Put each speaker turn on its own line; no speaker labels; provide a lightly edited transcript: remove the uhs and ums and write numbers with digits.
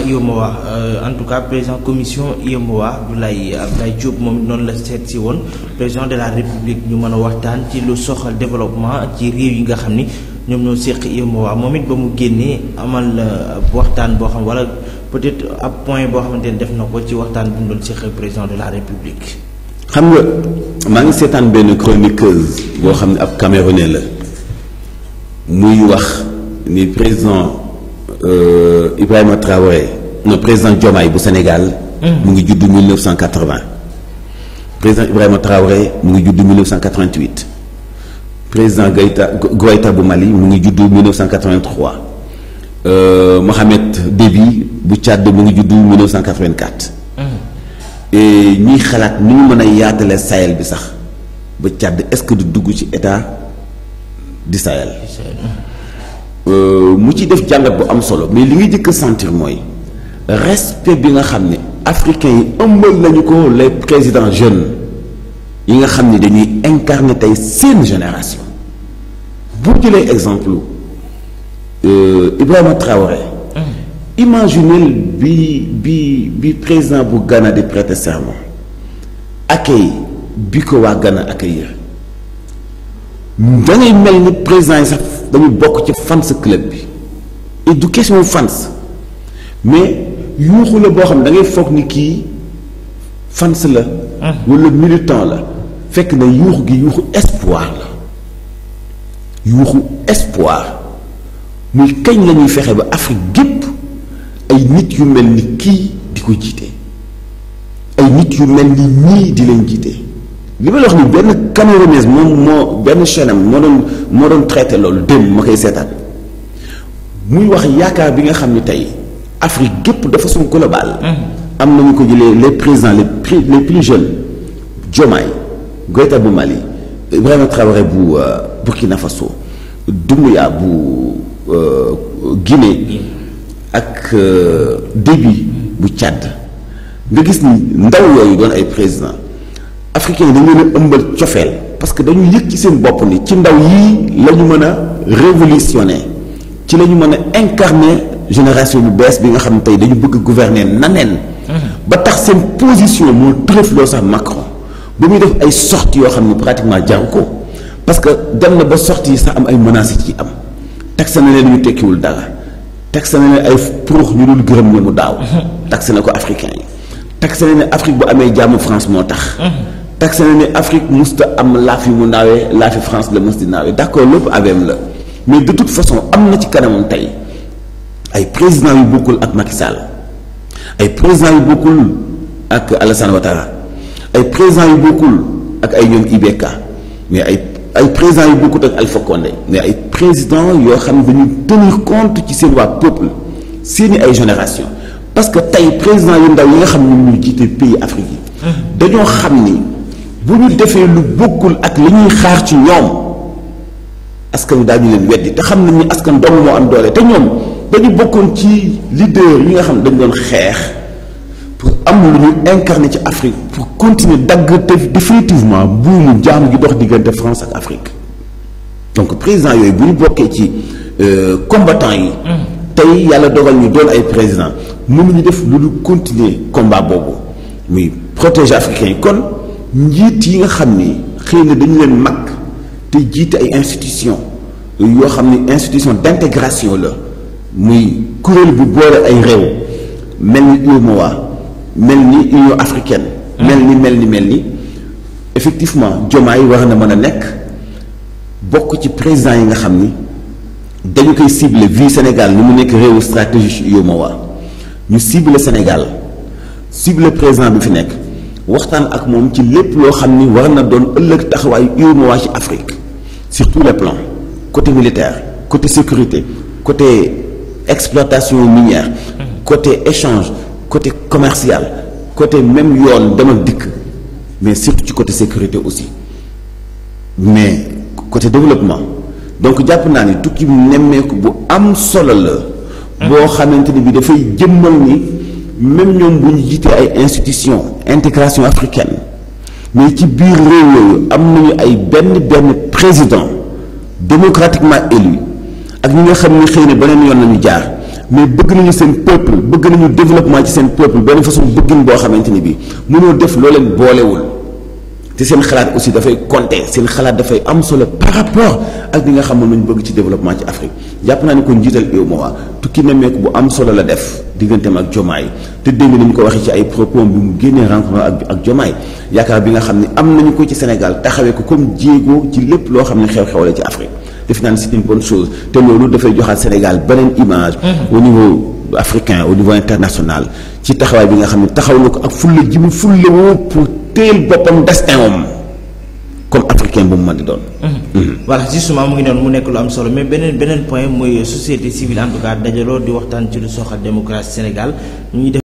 UEMOA en tout cas président commission UEMOA Abdoulaye Diop moom noonu la seet si woon président de la république ñu mën a waxtaan ci lu soxal développement ci réew yi nga xam ni ñoom ñoo séq UEMOA moom it ba mu génnee amal waxtaan boo xam wala peut-être ab point boo xamante ne def na ko ci waxtaan bu mu doon séq président de la république.
xam nga maa ngi seetaan benn chroniqueuse boo xam ne ab Camerounais la muy wax ni président Ibrahima Traoré non président Diomaye bu Sénégal. mu ngi judd 1980. président Ibrahima Traoré mu ngi judd 1988. président Goïta bu Mali mu ngi judd 1983. Mohamed Déby bu Tchad mu ngi judd 1984. et ñuy xalaat ni ñu mën a yaatale Sahel bi sax ba Tchad est-ce que du dugg ci état di Sahel. mu ci def jàngat bu am solo mais li nga jëkk a sentir mooy respect bi nga xam ne africains yi ëmbal nañu ko les présidents jeunes yi nga xam ne dañuy incarner tey seen génération bu jëlee exemple Ibrahima Traoré. imaginez bi président bu Ghana di prêter serment accueil bi ko waa Ghana accueillir da ngay mel ni président yi sax dañu bokk ci fans club bi et du question fans mais yuuxu la boo xam da ngay foog ni kii fans la. wala militant la fekk na yuuxu gi yuuxu espoir la yuuxu espoir muy kañ la ñuy fexe ba Afrique gépp ay nit yu mel ni kii di ko jiite ay nit yu mel ni ñii di leen jiite li ma la wax ni benn Camerounaise moom benn chaîne am moo doon traité loolu démb ma koy seetaan muy wax yaakaar bi nga xam ni tey Afrique gépp de façon globale. am nañu ko jëlee les présidents les plus jeunes Diomaye Goïta bu Mali Ibrahima Traoré bu Burkina Faso Doumbouya bu Guinée ak Déby bu Tchad nga gis ni ndaw yooyu doon ay président africains yi dañu leen a ëmbal cofeel parce que dañu yëg ci seen bopp ni ci ndaw yii la ñu mën a révolutionner ci la ñu mën a incarner génération bu bees bi nga xam ne tey dañu bëgg gouverner naneen ba tax seen position moo tërëfloo sax Macron ba muy def ay sorties yoo xam ne pratiquement jaru ko parce que dem na ba sorties yi sax am ay menaces ci am taxe na leen ñu tekkiwul dara taxe na leen ay pour ñu dul gërëm ñu mu daaw taxe na ko africain yi taxe na ne Afrique bu amee jàmm France moo tax taxe na ne Afrique musta am laafi mu naawee laafi France la mus di naawee d'accord lépp aveem la mais de toute façon am na ci kanamam tey ay présidents yu bokkul ak Macky Sall ay présidents yu bokkul ak Alassane Ouattara ay présidents yu bokkul ak ay ñoom IBK mais ay présidents yu bokkul ak Alpha Condé mais ay présidents yoo xam ne dañuy tenir compte ci seen waa peuple seeni ay génération parce que tey président yu ndaw yi nga xam ne ñu jiite pays Afrique yi dañoo xam ni bu ñu defee lu bokkul ak li ñuy xaar ci ñoom askan wi daañu leen weddi te xam nañ ni askan dong moo am doole te ñoom dañu bokkoon ci leader yi nga xam ne dañu doon xeex pour am lu ñu incarné ci Afrique pour continuer dagg définitivement buumu jaamu gi dox diggante France ak Afrique donc président yooyu bu ñu bokkee ci combattant yi tey yàlla dogal ñu doon ay président mënuñu def lu ñu continuer combat boobu muy protéger africains yi kon njiit yi nga xam ni xëy na dañu leen mag te jiite ay institutions yoo xam ni institution d'intégration la muy kuréel bu boole ay réew mel ni UEMOA mel ni Union africaine. mel ni effectivement Diomaye war na mën a nekk bokk ci président yi nga xam ni dañu koy cibler vie Sénégal ni mu nekk réewu stratégie UEMOA ñu cibler Sénégal cibler président bi fi nekk waxtaan ak moom ci lépp loo xam ni war na doon ëllëg taxawaayu UEMOA ci Afrique sur tous les plans côté militaire côté sécurité côté exploitation minière côté échange côté commercial côté même yoon dem ak dikk mais surtout ci côté sécurité aussi mais côté développement donc jàpp naa ni tukki nemmeeku bu am solo la boo xamante ni bi dafay jëmmal ni même ñoom bu ñu jiitee ay institutions intégration africaine mais ci biir réew yooyu am nañu ay benn président démocratiquement élu ak ñi nga xam ni xëy na beneen yoon nañu jaar mais bëgg nañu seen peuple bëgg nañu développement ci seen peuple benn façon bëggin boo xamante ni bii mënoo def loo leen boolewul te seen xalaat aussi dafay compter seen xalaat dafay am solo par rapport ak li nga xam ne ñu bëgg ci développement ci Afrique jàpp naa ni ko njiital UEMOA tukki nemmeeku bu am solo la def digganteem ak Diomaye te dégg nañu ko waxee ci ay propos bi mu génnee rencontre ak Diomaye yaakaar bi nga xam ne am nañu ko ci Sénégal taxawee ko comme jéego ci lépp loo xam ne xew-xew la ci Afrique def naa ne c'est une bonne chose te loolu dafay joxaat Sénégal beneen image au niveau africain au niveau international ci taxawaay bi nga xam ne taxaw na ko ak fulla ji mu fulla woo pour téel boppam destin moom comme africain bu mu mën di doon.
voilà justement mu ngi noonu mu nekk lu am solo mais beneen point mooy société civile en tout cas dajaloo di waxtaan ci lu soxal démocratie Sénégal ñuy def